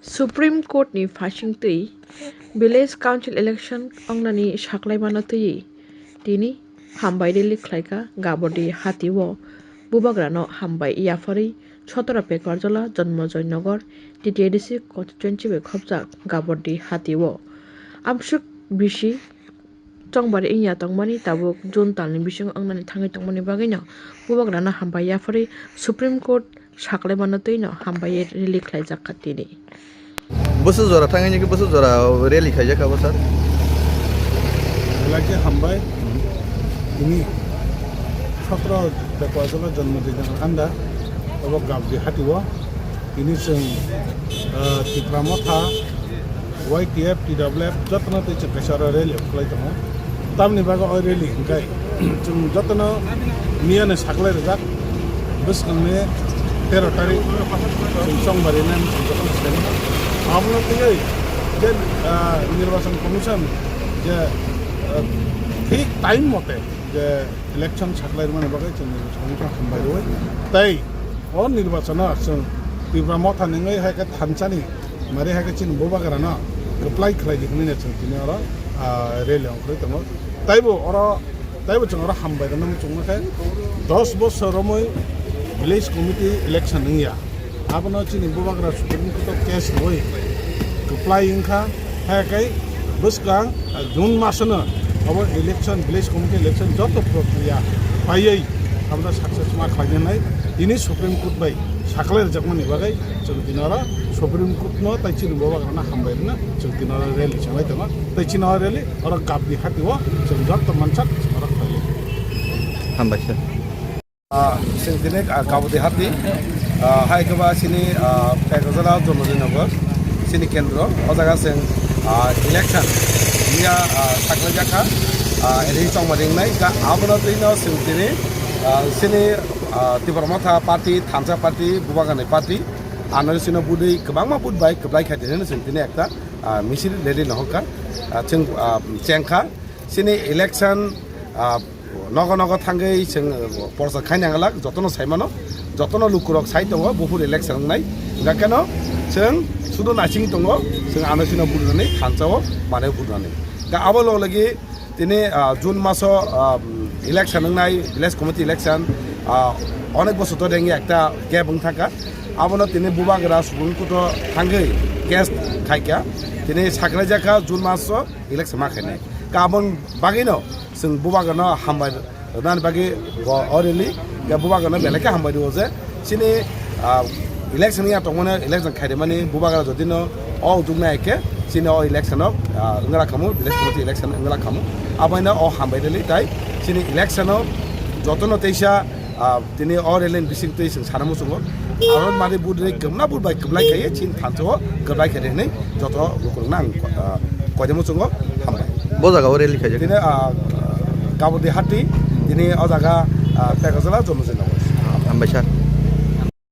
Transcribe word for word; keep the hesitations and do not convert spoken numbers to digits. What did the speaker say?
Supreme Court ni phasing twi Village Council election wngnani saklaimano twiwi tini hambai rally khlaikha Gabordi hatio. Bubagrano hambai yapharwi Sotoro Pekarjala Janmajoy Nagar T T A D C constituency bai khopjak Gabordi hatio. Amsuk bisi chongbari wngya tongmani tabuk June talni bisingo wngnani thangwi tongmani bagwino Bubagrano hambai yapharwi Supreme Court saklaimano twino hambai rally khlaijak kha tini. Bwswk jora thangwi nini bwswk jora rally khaijak kha bo, sir? Belai khe hambai. Tini sotro Bekwajalo Janmajoy Nagar anda obo Gabdi hatio. Tini chwng, ah, Tipra Motha, Y T F, T W F jotono tei chwng kaisa oro rally khlai tongo. Tamni bagwi o rally hwnkhe chwng jotono miyano saklai rijak, bwskangni tero tarik chwng chongbari nai chwng jotono seng. Abono twiwi je, ah, Nirbachon Commission je, ah, thik time mote je election saklai rwmani bagwi chwng Nirbachon Commission hambai rwui tei o nirbachono chwng Tipra Motha ni wngwi hai khe thansa ni mari hai khe chini Bubagrano kwplai khlai di hwnwi chwng tini oro, ah, rally ongkhorwi tongo. Taibo oro, taibo chwng oro hambai rwna muchungma khe dos bosor romwi village committee election wngya. Abono chini Bubagra Supreme Court o case rwui kwplai wngkha. Hai khe bwskang, ah, June masono abo election, village committee election joto prokriya paiwi abono success ma khlainai tini Supreme Court bai saklai rwjakmani bagwi chwng tini oro Supreme Court no tei chini Bubagrano hambai rwna chwng tini oro rally sanglai tongo. Tei chini oro rally oro Gabdi hatio chwng joto mansak oro khlaio. Hambai sir. Ah, chwng tini, ah, Gabdi hati, ah, hai khe ba chini, ah, Pekarjala Janmajoy Nagar, chini kendro, o jaga chwng, ah, election, miya, ah, saklai jakha, ah, election chongma ringnai, ka abono twino chwng tini, ah, chini, ah, Tipra Motha party, thansa party, Bubagrani party, ano chini budui kwbangma budbai kwplai khaidi hwnwi chwng tini ekta, ah, misil rally no hokha, ah, chwng, ah, chengkha, chini election, ah, nogo nogo thangwi chwng, uh, porsa khaina glak, jotono saimano, jotono lukurok sai tongo, buphuru election wngnai. Hingkha kheno chwng sudo naising tongo, chwng ano chino budunani thansa-o manwi budunani. Hingkha abo log logi tini, uh, June maso, uh, election wngnai, village committee election, uh, onek bosor to rengya ekta gap wng thangkha. Abono tini Bubagra Supreme Court-o thangwi case khaikha. Tini saklaijakha June maso election ma khainai. Hingkha aboni bagwino chwng Bubagrano hambai rwnani bagwi bo o rally, ya Bubagrano belai khe hambai rwo je chini, ah, election ya tongmani election khairemani Bubagra jodino o ujuk nai khe chini o election o, ah, wngla khamu, village committee election wngla khamu. Aboino o hambai rally tai chini election o jotono teisa, ah, tini o rally ni bising twi chwng sana muchungo. Aro mani budui kwbna budbai kwblai khaiye chini thansa o kwblai khaide hinwi joto lukurokno ang, ah, koide muchungo hambai. Bo jaga o rally khaijak. Tini, ah, Gabdi hati, tini o jaga, ah, Pekarjala Janmajoy Nagar. Hambai sir.